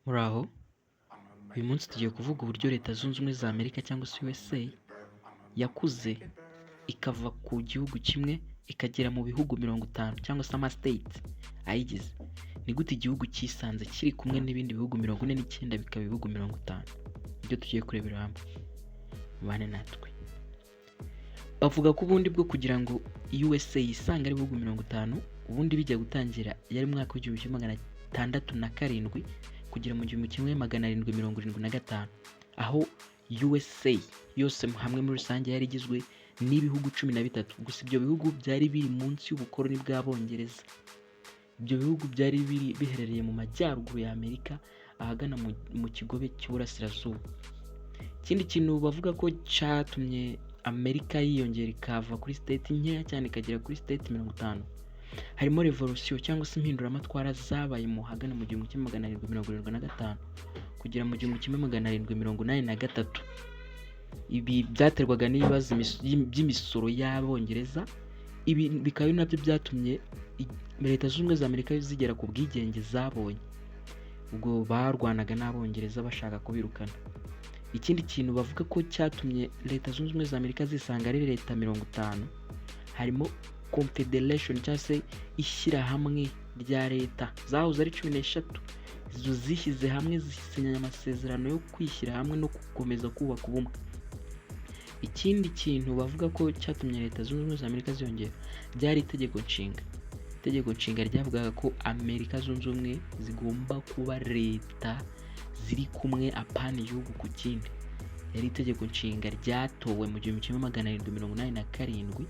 Muraho, uyu munsi tugiye kuvuga uburyo Leta Zunze Ubumwe za Amerika cyangwa se USA yakuze ikava ku gihugu kimwe ikagera mu bihugu 50 cyangwa se ama state ayigize. Ni gute igihugu cyisanze kiri kumwe n'ibindi bihugu 49 bikaba ibihugu 50? Nibyo tugiye kurebera hamwe. Mubane natwe. Bavuga ko ubundi bwo kugira ngo USA yisange ari ibihugu 50, ubundi bijya gutangira yari mu mwaka w'1607 kugera mu 1775, aho USA yose hamwe muri rusange yari igizwe n'ibihugu 13. Gusa ibyo bihugu byari biri munsi y'ubukoloni bw'Abongereza. Ibyo bihugu byari biri biherereye mu majyaruguru ya Amerika, ahagana mu kigobe cy'uburasirazuba. Ikindi kintu bavuga ko cyatumye Amerika yiyongera ikava kuri state nkeya cyane ikagera kuri state 50, harimo revolution cyangwa se impinduramatwara zabaye mu hagana mu 1775 kugera mu 1783. Ibi byaterwaga n'ibibazo by'imisoro y'Abongereza. Ibi bikaba ari nabyo byatumye Leta Zunze Ubumwe za Amerika zigera ku bwigenge zabonye, ubwo barwanaga n'Abongereza bashaka kubirukana. Ikindi kintu bavuga ko cyatumye Leta Zunze Ubumwe za Amerika zisanga ari leta 50, harimo confederation cyangwa se ishyirahamwe rya leta zahoze ari 13. Izo zishyize hamwe zisinyanya amasezerano yo kwishyira hamwe no gukomeza kubaka ubumwe. Ikindi kintu bavuga ko cyatumye Leta Zunze Ubumwe za Amerika ziyongera byari itegeko nshinga. Itegeko nshinga ryavugaga ko Amerika Zunze Ubumwe zigomba kuba leta ziri kumwe, apana igihugu ku kindi. Yari itegeko nshinga ryatowe mu 1787,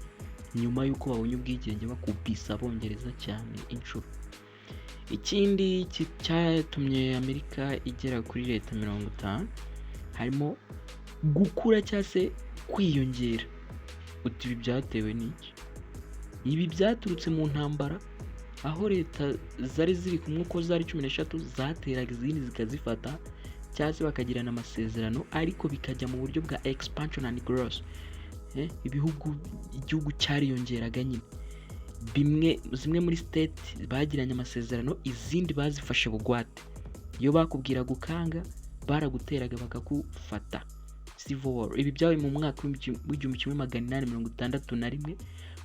nyuma y'uko babonye ubwigenge bakubise Abongereza cyane inshuro. Ikindi cyatumye Amerika igera kuri leta 50 harimo gukura cyangwa se kwiyongera. Uti ibi byatewe n'iki? Ibi byaturutse mu ntambara, aho leta zari ziri kumwe uko zari 13 zateraga izindi zikazifata cyangwa se bakagirana amasezerano, ariko bikajya mu buryo bwa expansion and growth. Ibihugu, igihugu cyariyongeraga nyine. Bimwe, zimwe muri state bagiranye amasezerano, izindi bazifashe bugwate. Iyo bakubwiraga ukanga, baraguteraga bakagufata. Civil War. Ibi byabaye mu mwaka w'1861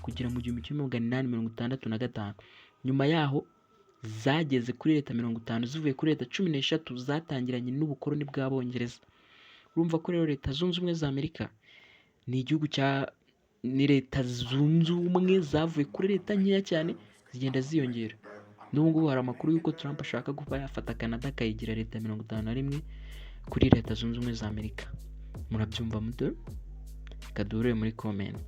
kugera mu 1865. Nyuma yaho zageze kuri leta 50 zivuye kuri leta 13 zatangiranye n'ubukoloni bw'Abongereza. Urumva ko rero Leta Zunze Ubumwe za Amerika ni igihugu cya, ni leta zunze ubumwe zavuye kuri leta nkeya cyane zigenda ziyongera. N'ubu ngubu hari amakuru y'uko Trump ashaka kuba yafata Canada akayigira leta 51 kuri Leta Zunze Ubumwe za Amerika. Murabyumva mute? Reka duhure muri comment.